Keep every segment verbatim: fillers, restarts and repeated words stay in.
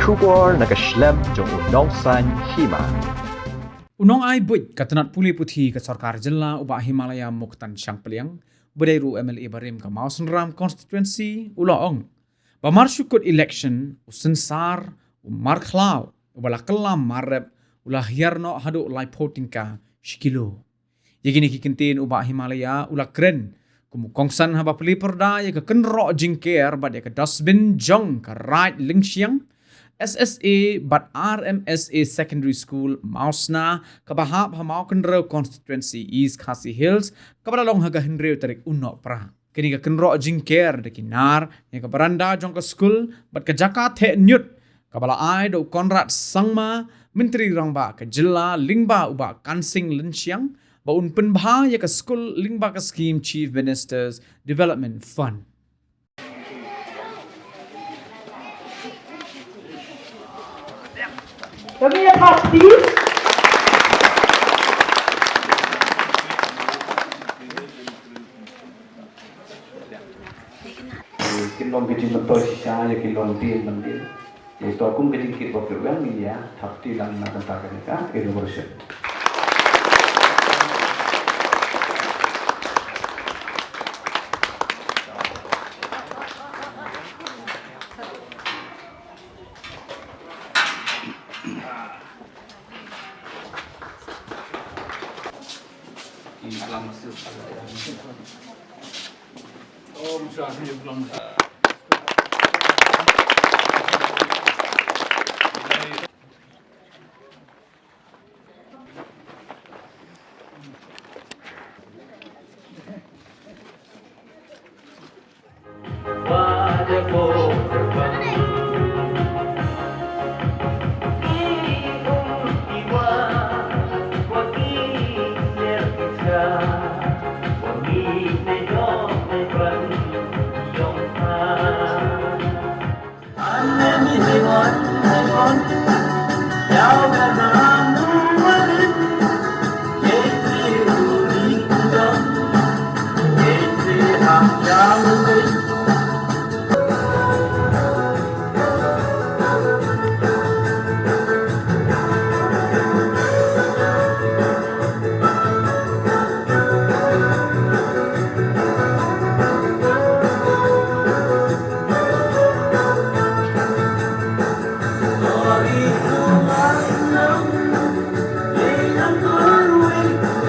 Khubor na ka shlem jong u Nongsaiñ Hima. U nongai buit ka tnat pule puthi ka sorkar jylla u Bah Himalaya Mokhtar Shangpliang, uba dei ruh u M L A barim ka Mawsynram constituency, u la ong ba mar shu kut election, u synsar, u markhlaw uba la kylla mar rep u la hiar noh haduh laiphew tyngka shi kilo. Ïa kine ki kyntien u Bah Himalaya u la kren kum u kongsan haba plie pyrda ïa ka kynroh jingker bad ïa ka dustbin jong ka Raid Lyngshang, S S A bad R M S A Secondary School, Mawsna, kaba hap ha Mawkynrew constituency, East Khasi Hills, kaba la long ha ka hynriew tarik u Nohprah. Kane ka kynroh jingker da ki nar ïa ka baranda jong ka skul bad ka jaka theh ñiut, kaba la ai da u Conrad Sangma, Myntri Rangbah ka jylla, lyngba u Bah Kan Sing Lyngshang, ba un pynbha ïa ka skul lyngba ka skhim Chief Minister's Development Fund. Can we have a seat? Kin long ka jingmyntoi shisha ïa ki longdien myndien. Ïa to kum ka jingkit bok kit weng ïa thap ti lang na ka bynta kane ka inauguration.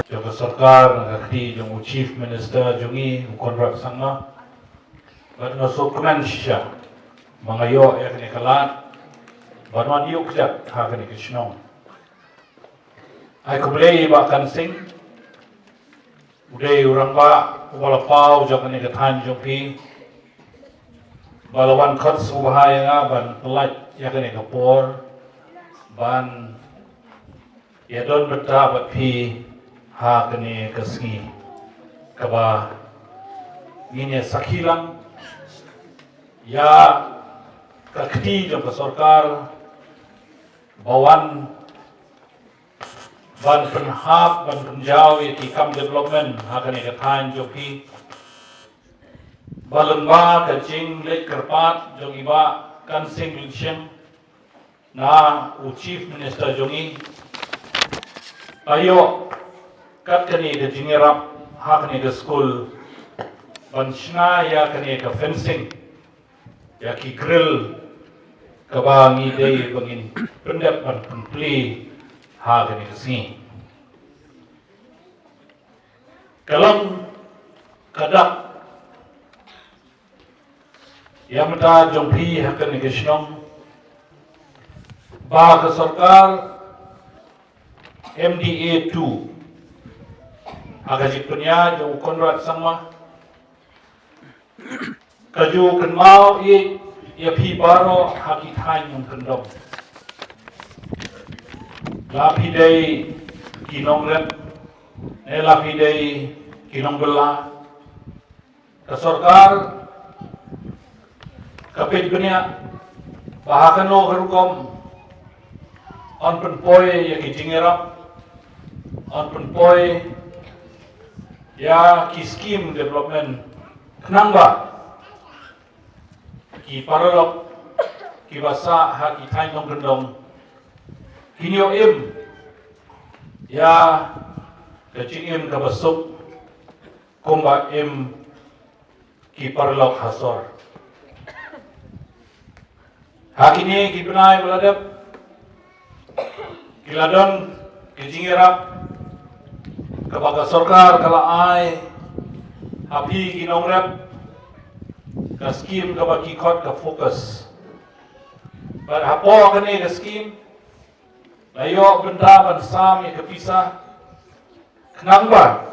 Jong ka sorkar, na ka kti jong u Chief Minister jong ngi, u Conrad Sangma. Bad nga sngewkmen shisha ba nga ïoh ïa kane ka lad ban wan ïuh kjat ha kane ka shnong. Ai khublei ïa i Bah Kan Sing, u dei u rangbah uba la paw jong kane ka thaiñ jong phi, ba la wan khot sngewbha ïa nga ban pynlait ïa kane ka por ban ïa don bynta bad phi ha kane ka sngi kaba ngin ïa sakhi lang ïa ka kti jong ka sorkar ba wan ban pynhap, ban pynjaw ïa ki kam development ha kane ka thaiñ jong phi. Ba lyngba ka jingleit kyrpad jong i Bah Kan Sing Lyngshang, na u Chief Minister jong ngi, aïu kat kane ka jingïarap ha kane ka skul ban shna ïa kane ka fencing, ïa ki grill kaba ngi dei ba ngin pyndep ban pynplie ha kane ka sngi. Ka long ka dak ïa mynta jong phi ha kane ka shnong ba ka sorkar M D A two ha ka jingpynïaid jong u Conrad Sangma ka ju kynmaw ïa, ïa phi baroh ha ki thaiñ nongkyndong. La phi dei ki nongrep ne la phi dei ki nongbylla, ka sorkar ka peit bniah ba ha kano ka rukom yn pynpoi ïa ki jingïarap, yn pynpoi ïa ki skim development khnang ba ki paralok kiba sah ha ki thaiñ nongkyndong kin ïoh im ïa ka jingim kaba suk kumba im ki paralok ha sor. Ha kine ki bnai ba la dep ki la don ki jingïarap kaba ka sorkar ka la ai ha phi ki nongrep, ka skim kaba ki khot ka FOCUS. Bad hapoh kane ka skim la ïoh bynta ban sam ïa ka pisa khnang ba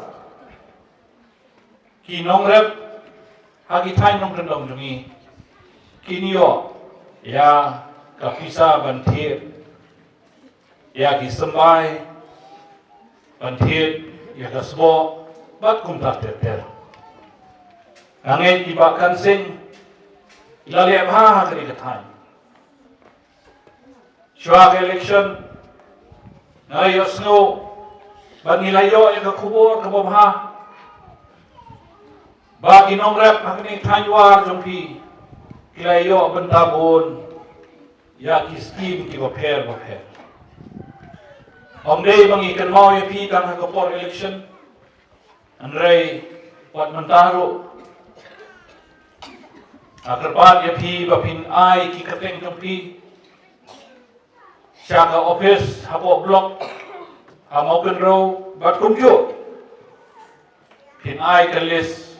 ki nongrep ha ki thaiñ nongkyndong jong ngi kin ïoh ïa ka pisa ban thied ïa ki symbai, ban thied ïa ka sboh bad kumta ter ter. Nga ngeit i Bah Kan Sing i la leh bha ha kane ka thaiñ. Shuwa ka election nga la ïohsngew bad ngi la ïoh ïa ka khubor kaba bha ba ki nongrep ha kane ka thaiñ War jong phi ki la ïoh bynta bun ïa ki skim kiba pher ba pher. Ym dei ba ngi kynmaw ïa phi tang ha ka por election, hynrei wat mynta ruh nga kyrpad ïa phi ba phin ai ki kyrteng jong phi sha ka office hapoh block ha Mawkynrew bad kumjuh phin ai ka list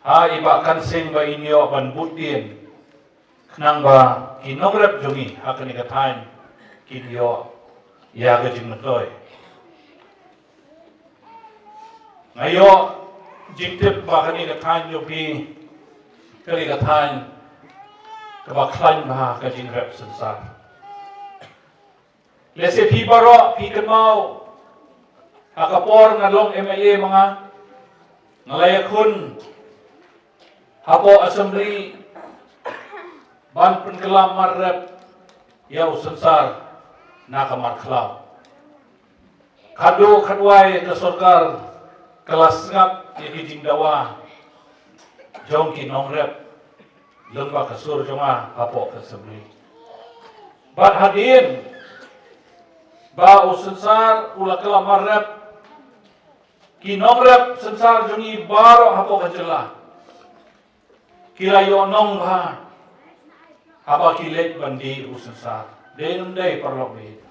ha i Bah Kan Sing ba in ïoh ban bud dien khnang ba ki nongrep jong ngi ha kane ka thaiñ kin ïoh ïa ka jingmyntoi. Nga ïoh jingtip ba kane ka thaiñ jong phi kane ka thaiñ kaba khlaiñ bha ka jingrep synsar. Lehse phi baroh phi kynmaw ha ka por nga long M L A ma nga, nga la ïakhun hapoh assembly ban pynkylla mar rep ïa u synsar na ka mar khlaw. Khadduh khadwai ka sorkar ka la sngap ïa ki jingdawa jong ki nongrep lyngba ka sur jong nga hapoh ka assembly. Bad hadien ba u synsar u la kylla mar rep, ki nongrep synsar jong ngi baroh hapoh ka jylla ki la ïoh nong bha haba ki leit ban die u synsar. Dei ne ym dei paralok baieit?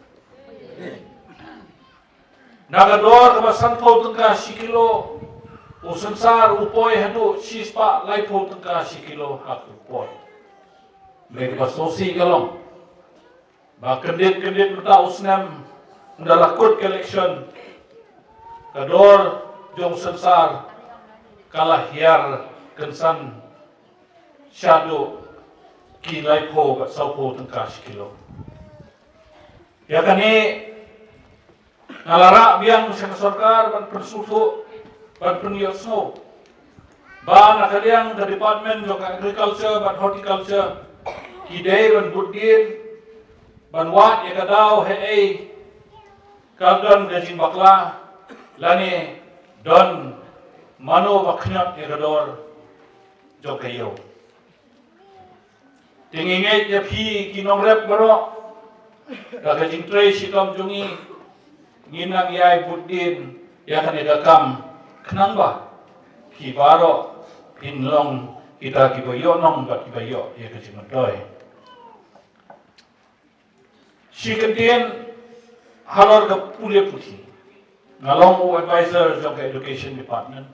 Na ka dor kaba sanphew tyngka shi kilo u synsar u poi haduh shispah laiphew tyngka shi kilo ha ka por. Dei kaba sngewsih ka long ba kyndit kyndit mynta u snem, ynda la kut ka election, ka dor jong u synsar ka la hiar kynsan shaduh ki laiphew bad sawphew tyngka shi kilo. Ïa kane nga la rah biang sha ka sorkar ban pynsngewthuh, ban pynïohsngew ba na ka liang ka Department jong ka Agriculture bad Horticulture ki dei ban bud dien ban wad ïa ka daw haei ka don ka jingbakla lane don mano ba khñiot ïa ka dor jong ka ïew. Te ngi ngeit ïa phi ki nongrep baroh, da ka jingtrei shitom jong ngi, ngin nang ïai bud dien ïa kane ka kam khnang ba phi baroh phin long kita kiba ïoh nong bad kiba ïoh ïa ka jingmyntoi. Shi kyntien halor ka pule puthi, nga long u advisor jong ka Education Department.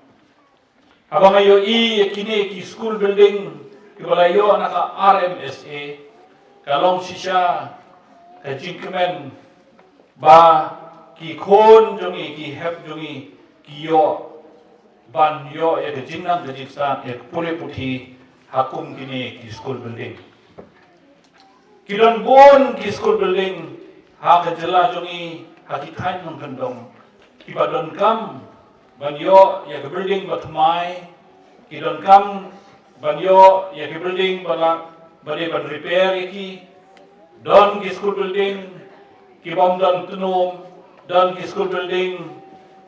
Haba nga ïohi ïa kine ki school building kiba la ïoh na ka R M S A, ka long shisha ka jingkmen ba ki khun jong ngi, ki hep jong ngi ki ïoh ban ïoh ïa ka jingnang ka jingstad ïa ka pule puthi ha kum kine ki school building. Ki don bun ki school building ha ka jylla jong ngi, ha ki thaiñ nongkyndong, kiba donkam ban ïoh ïa ka building ba thymmai, ki donkam ban ïoh ïa ka building ba la, ba dei ban repair ïa ki. Don ki school building ki bym don tnum, don ki school building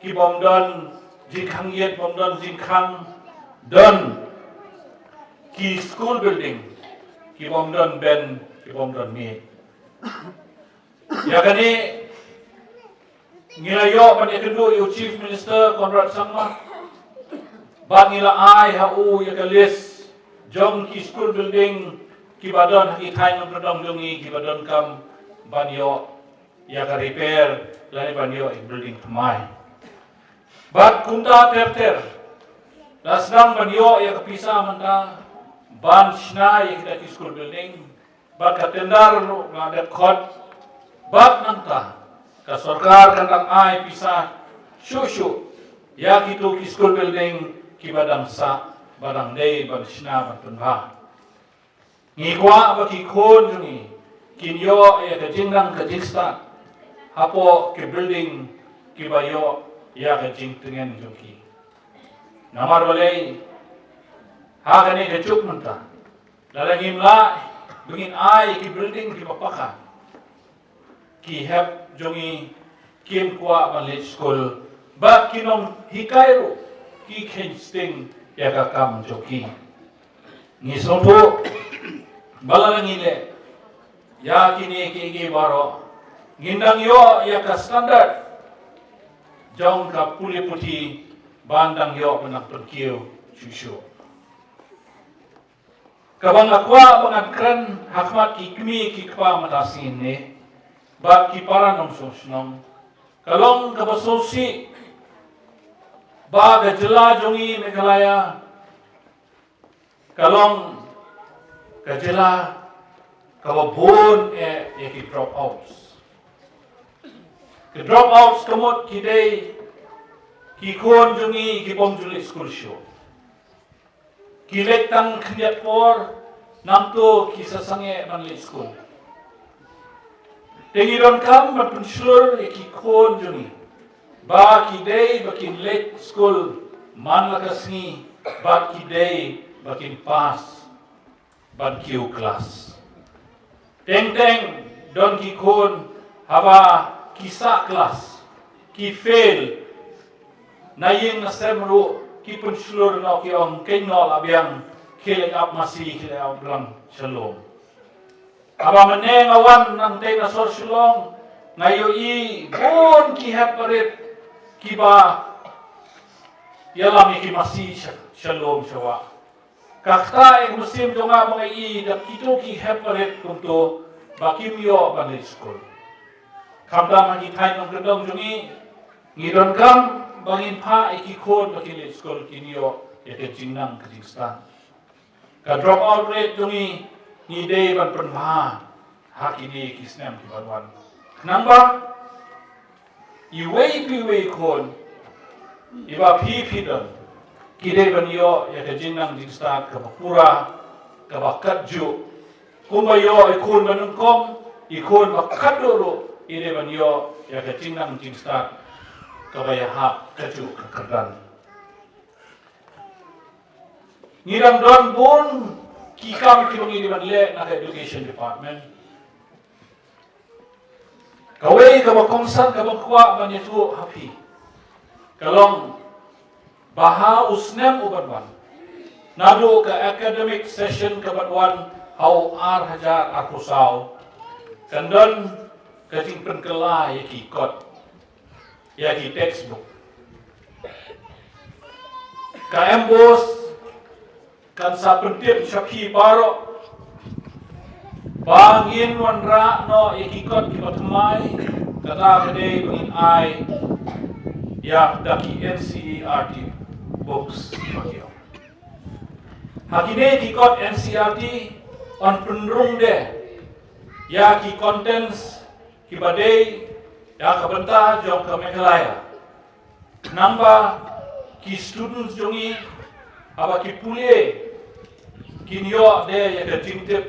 ki bym don jingkhang ïit, bym don jingkhang, don ki school building ki bym don ben, ki bym don miej. Ïa kane ngi la ïoh ban ïakynduh ïa u Chief Minister Conrad Sangma bad ngi la ai ha u ïa ka list jong ki school building kiba don ha ki thaiñ nongkyndong jong ngi kiba donkam ban ïoh ïa ka repair lane ban ïoh ïa ka building thymmai. Bad kumta ter ter la sdang ban ïoh ïa ka pisa mynta ban shna ïa kita ki school building. Bad ka tender ruh nga dep khot. Bad nangta ka sorkar kan dang ai pisa shuh shuh ïa kito ki school building kiba dang sah ba dang dei ban shna ban pynbha. Ngi kwah ba ki khun jong ngi kin ïoh ïa ka jingnang ka jingstad hapoh ki building kiba ïoh ïa ka jingtngen jong ki. Namar balei ha kane ka juk mynta lada ngim lah ba ngin ai ki building kiba paka, ki hep jong ngi kim kwah ban leit skul bad ki nonghikai ruh ki kheiñ sting ïa ka kam jong ki. Ngi sngewthuh ba lada ngi leh ïa kine kiei kiei baroh ngin dang ïoh ïa ka standard jong ka pule puthi ban dang ïoh ban dang pynkiew shuh shuh. Kaba nga kwah ba ngan kren ha khmat ki kmie ki kpa mynta sngi ne bad ki para nongshong shnong ka long kaba sngewsih ba ka jylla jong ngi Meghalaya ka long ka jylla kaba bun eh ïa ki dropouts. Ki dropouts ka mut ki dei ki khun jong ngi ki bym ju leit skul shuh. Ki leit tang khyndiat por nangto ki sa sangeh ban leit skul. Te ngi donkam ban pynshlur ïa ki khun jong ngi ba ki dei ba kin leit skul man la ka sngi bad ki dei ba kin pass ban kiew klas. Teng teng don ki khun haba ki sah klas ki fail, na ïing na sem ruh ki pynshlur noh ki ong, keiñ noh la biang, khie leit ap masi, khie leit ap blang sha lum. Haba mynne nga wan nangtei na sor Shillong nga ïohi bun ki hep barit kiba ïalam ïa ki masi sha, sha lum sha wah. Ka ktah ïa ka mynsiem jong nga ba nga ïohi da kito ki hep barit kumto ba kim ïoh ban leit skul. Khamtam ha ki thaiñ nongkyndong jong ngi, ngi donkam ba ngin phah ïa ki khun ba kin leit skul kin ïoh ïa ka jingnang ka jingstad. Ka dropout rate jong ngi, ngi dei ban pynbha ha kine ki snem ki ban wan. Khnang ba iwei pa iwei i khun iba phi phi don ki dei ban ïoh ïa ka jingnang jingstad kaba pura, kaba katjuh. Kumba ïoh i khun ba nyngkong, i khun ba khatduh ruh i dei ban ïoh ïa ka jingnang jingstad kaba ïahap katjuh ka kyrdan. Ngi dang don bun ki kam kiba ngi dei ban leh na ka education department. Kawei kaba kongsan kaba kwah ban ïathuh ha phi ka long ba ha u snem u ban wan, naduh ka academic session ka ban wan ha u ar hajar arphew saw, kan don ka jingpynkylla ïa ki kot, ïa ki textbook. Ka MBOSE kan sa pyntip sha phi baroh ba ngin wanrah noh ïa ki kot kiba thymmai, kata ka dei ba ngin ai ïa da ki NCERT books. Ha kine ki kot NCERT yn pynrung de ïa ki contents kiba dei ïa ka bynta jong ka Meghalaya. Nangba ki students jong ngi haba ki pule kin ïoh de ïa ka jingtip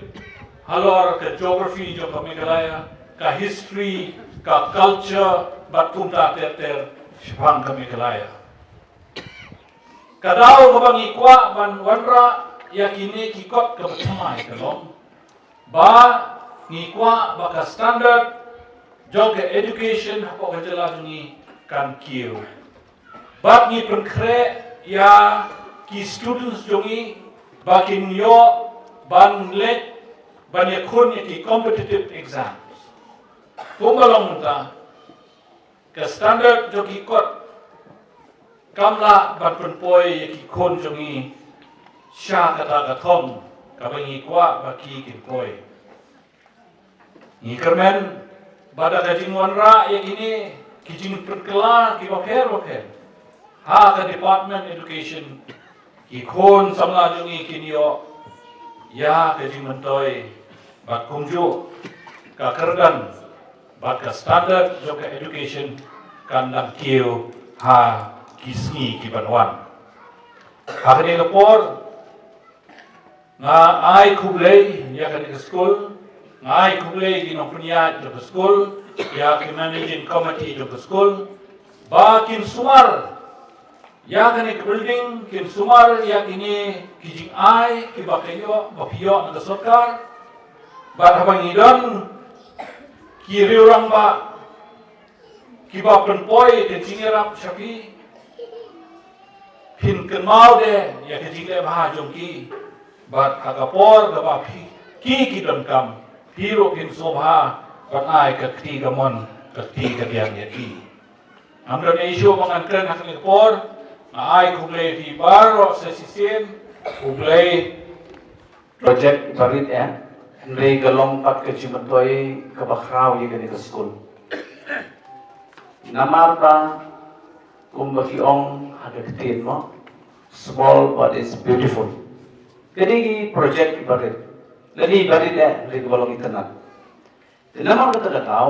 halor ka geography jong ka Meghalaya, ka history, ka culture bad kumta ter ter shaphang ka Meghalaya. Ka daw kaba ngi kwah ban wanrah ïa kine ki kot kaba thymmai ka long ba ngi kwah ba ka standard jong ka education hapoh ka jylla jong ngi kan kiew. Bad ngi pynkhreh ïa ki students jong ngi ba kin ïoh ban leit ban ïakhun ïa ki competitive exams. Kumba long mynta, ka standard jong ki kot kam lah ban pynpoi ïa ki khun jong ngi sha kata ka thong kaba ngi kwah ba ki kin poi. Ngi kyrmen ba da ka jingwanrah ïa kine ki jingpynkylla kiba pher bapher ha ka Department Education, ki khun samla jong ngi kin ïoh ïa ka jingmyntoi bad kumjuh ka kyrdan bad ka standard jong ka education kan dang kiew ha ki sngi ki ban wan. Ha kane ka por nga ai khublei ïa kane ka skul, nga ai khublei ïa ki nongpynïaid jong ka skul, ïa ki managing committee jong ka skul ba kin sumar ïa kane ka building, kin sumar ïa kine ki jingai kiba ka ïoh, ba phi ïoh na ka sorkar. Bad haba ngi don ki riew rangbah kiba pynpoi ka jingïarap sha phi, phin kynmaw de ïa ka jingleh bha jong ki. Bad ha ka por kaba phi, ki ki donkam, phi ruh phin sngewbha ban ai ka kti kamon, ka kti kadiang ïa ki. Ngam don issue ba ngan kren ha kane ka por. Nga ai khublei phi baroh sa shisien. Khublei. Project barit eh, hynrei ka long pat ka jingmyntoi kaba khraw ïa kane ka skul. Namar ba kumba ki ong ha ka ktien mo, small but it's beautiful. Kane ki project barit, lane barit eh, hynrei kaba long itynnad. Te namar kata ka daw,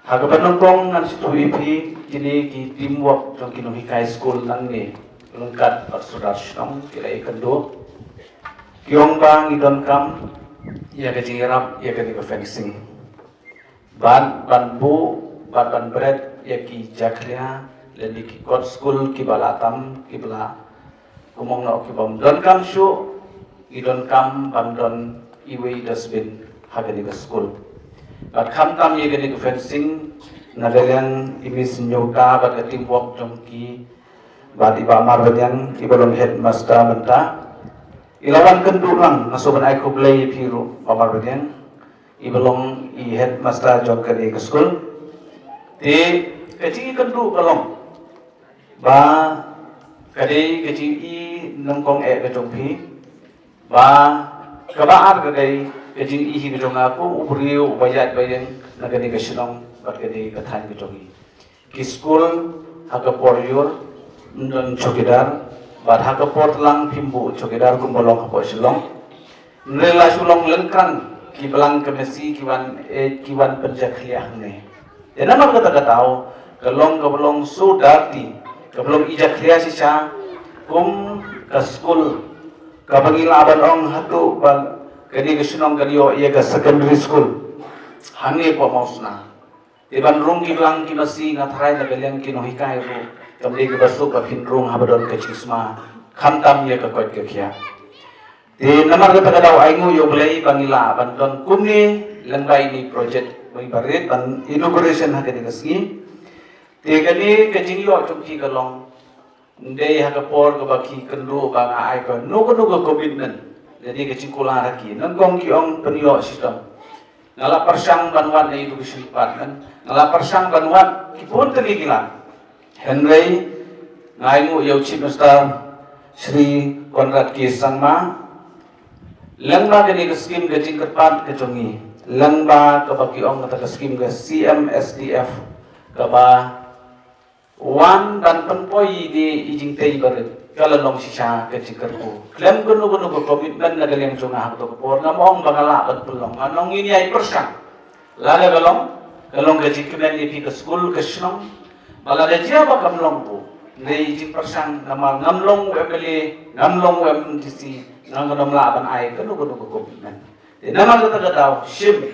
ha kaba nyngkong ngan sngewthuh ïa phi, kine ki teamwork jong ki nonghikai skul nangne, ryngkat bad sordar shnong ki la ïakynduh. Ki ong ba ngi donkam ïa ka jingïarap ïa kane ka fencing. Ban, ban buh, ban, ban bret ïa ki jakhlia lane ki kot skul kiba la tam, kiba la Kumba nga ong, ki bym donkam shuh, ngi donkam ban don iwei i dustbin ha kane ka skul. Bad khamtam ïa kane ka fencing, na ka liang i Miss Nyuta bad ka teamwork jong ki, bad i Bah Marbaniang, iba long headmaster mynta, i la wan kynduh lang. Nga sngewbha ban ai khublei ïa phi ruh Bah Marbaniang, iba long i headmaster jong kane ka skul. Te ka jingïakynduh ka long ba ka dei ka jingïohi nyngkong eh ka jong phi, ba kaba ar ka dei ka jingïohi ka jong nga kum u briew uba ïaid ba ïeng na kane ka shnong bad kane ka thaiñ ka jong ngi. Ki skul ha ka por ïur ym don chowkidar, bad ha ka por tlang phim buh chowkidar kumba long hapoh Shillong. Hynrei la shu long lyngkhrang ki blang ka masi ki wan, eh, ki wan pynjakhlia hangne. Te namar kata ka daw ka long, kaba long so dirty, kaba long i jakhlia shisha kum ka skul, kaba ngi lah ban ong haduh ba kane ka shnong kan ïoh ïa ka secondary school hangne hapoh Mawsna. Te ban rung ki blang ki masi, nga tharai na ka liang ki nonghikai ruh kam dei kaba suk ba phin rung haba don ka jingsma, khamtam ïa ka koit ka khiah. Te namar kata ka daw ai nguh ïa U Blei ba ngi lah ban don kumne lyngba ine i project ba ngi barit ban inauguration ha kane ka sngi. Te kane ka jingïoh jong phi ka long, ym dei ha ka por kaba ki kynduh ba nga ai kano kano ka commitment lane ka jingkular ha ki. Nyngkong ki ong pynïoh shitom. Nga la pyrshang ban wad na Education Department, nga la pyrshang ban wad ki bun tylli ki lad. Hynrei nga ai nguh ïa u Chief Minister Shri Conrad K Sangma, lyngba kane ka skim ka jingkyrpad ka jong ngi, lyngba kaba ki ong kata ka skim ka C M S D F, kaba wan ban pynpoi ïa i jingtei barit, ka la long shisha ka jingkyrkhu. Khlem kano kano ka commitment na ka liang jong nga ha kato ka por, ngam ong ba nga lah ban pynlong. Nga ong ngin ïai pyrshang. Lada ka long, ka long ka jingkmen ïa phi ka skul ka shnong. Ba lada jia ba kam long ruh, ngi ïai jingpyrshang namar ngam long u M L A, ngam long u M D C, ngam, ngam lah ban ai kano kano ka commitment. Te namar kata ka daw shim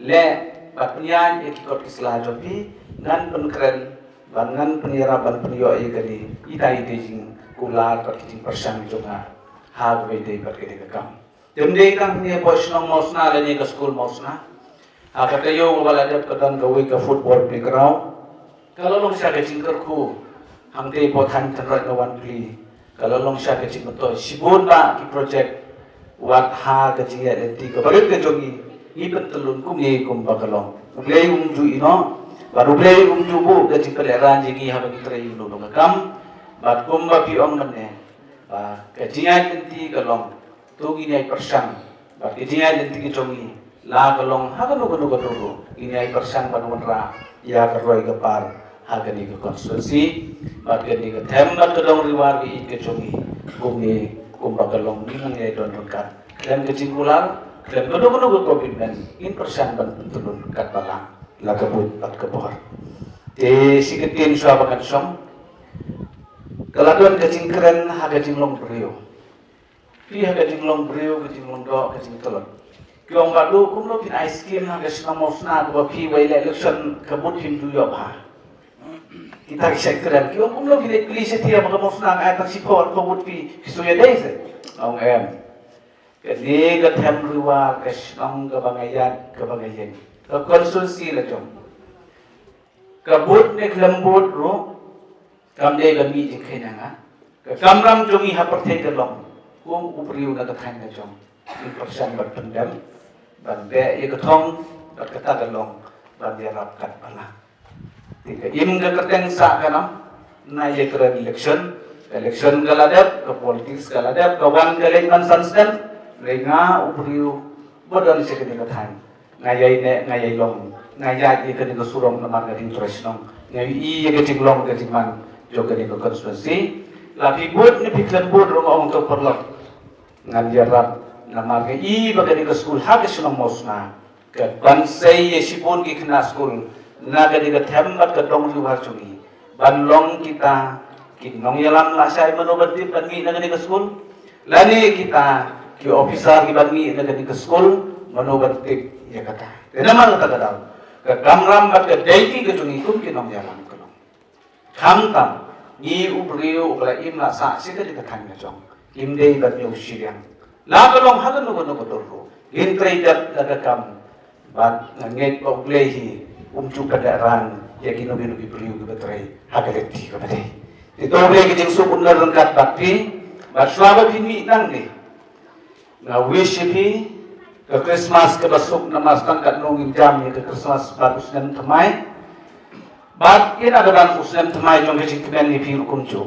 leh bad pynïaid ïa ki kot ki sla jong phi, ngan pynkren bad ngan pynïarap ban pynïoh ïa kane, ita ita i jingkular bad ki jingpyrshang jong nga ha kawei de bad kane ka kam. Te ym dei tang hangne hapoh shnong Mawsna lane ka skul Mawsna. Ha ka taïew kaba la dep ka don kawei ka football playground. Ka la long shisha ka jingkyrkhu hangtei hapoh thaiñ Tynroit na Wanpli. Ka la long shisha ka jingmyntoi. Shibun bah ki project wat ha ka jingïaid lynti ka barit ka jong ngi, ngi pyntyllun kumne kumba ka long. U Blei um ju ïehnoh, bad U Blei um ju buh ka jingpynlehrain jong ngi haba ngi trei ïa kano kano ka kam, bad kumba phi ong mynne, ba ka jingïaid lynti ka long, to ngin ïai pyrshang, bad ka jingïaid lynti ka jong ngi, la ka long ha kano kano ka dur ruh, ngin ïai pyrshang ban wanrah ïa ka roi ka par ha kane ka constituency, bad kane ka them bad ka dong Ri War ka ïeit ka jong ngi, kumne kumba ka long, ngin nang ïai don ryngkat khlem ka jingkular, khlem kano kano ka commitment, ngin pyrshang ban pyntyllun katba lah, la ka buit bad ka bor. Te shi kyntien shuwa ba ngan shong, ka la don ka jingkren ha ka jinglong briew. Phi ha ka jinglong briew, ka jinglong doh, ka jingtlot. Ki ong, Bah Duh, kumno phin ai skim ha ka shnong Mawsna kaba phi, ba ïaleh election ka vote phim ju ïoh bha? Kita ki shait kren. Ki ong, kumno phin ai plie shathie ba ka Mawsna nga ai tang shiphew arphew vote, phi, phi shu ïadei se? Ong em. Kane ka them Ri War, ka shnong kaba nga ïaid, kaba nga ïeng, ka constituency la jong. Ka bud ne khlem bud ruh, kam dei ban mih jingkheiñ ïa nga. Ka kamram jong ngi ha pyrthei ka long, kum u briew na ka thaiñ ka jong, ngi pyrshang ban pyndem, ban beh ïa ka thong bad kata ka long, ban ïarap katba lah. Te ka im ka kyrteng sah ka nam, nga ïakren election, ka election ka la dep, ka politics ka la dep, ka wan ka leit ban san snem, hynrei nga u briew ba don sha kane ka thaiñ, nga ïai neh, nga ïai long, nga ïaid ïa kane ka surok namar nga dei u trai shnong, nga ïohi ïa ka jinglong ka jingman jong kane ka constituency. La phi bud ne phi khlem bud ruh, nga ong to paralok, ngan ïarap, namar nga i ba kane ka skul ha ka shnong Mawsna ka ban sei ïa shibun ki khynnah skul na kane ka them bad ka dong Ri War jong ngi, ban long kita ki nongïalam lashai mano ban tip ban mih na kane ka skul, lane kita ki officer ki ban mih na kane ka skul, mano ban tip ïa kata. Te namar kata ka daw, ka kamram bad ka duty ka jong ngi kum ki nongïalam ka long. Khamtam ngi u briew uba la im la sah sha kane ka thaiñ ka jong, im dei ban ïoh shiliang. La ka long ha kano kano ka dur ruh, ngin trei dep da ka kam. Bad nga ngeit ba U Blei hi um ju pynlehrain ïa kino kino ki briew kiba trei ha ka lynti kaba dei. Te to U Blei ka jingsuk un don ryngkat bad phi, bad shuwa ba phin mih nangne, nga wish ïa phi ka Christmas kaba suk, namar tang katno ngim jam ïa ka Christmas bad u snem thymmai. Bad ïa kata ka ban u snem thymmai jong ka jingkmen ïa phi ruh kumjuh.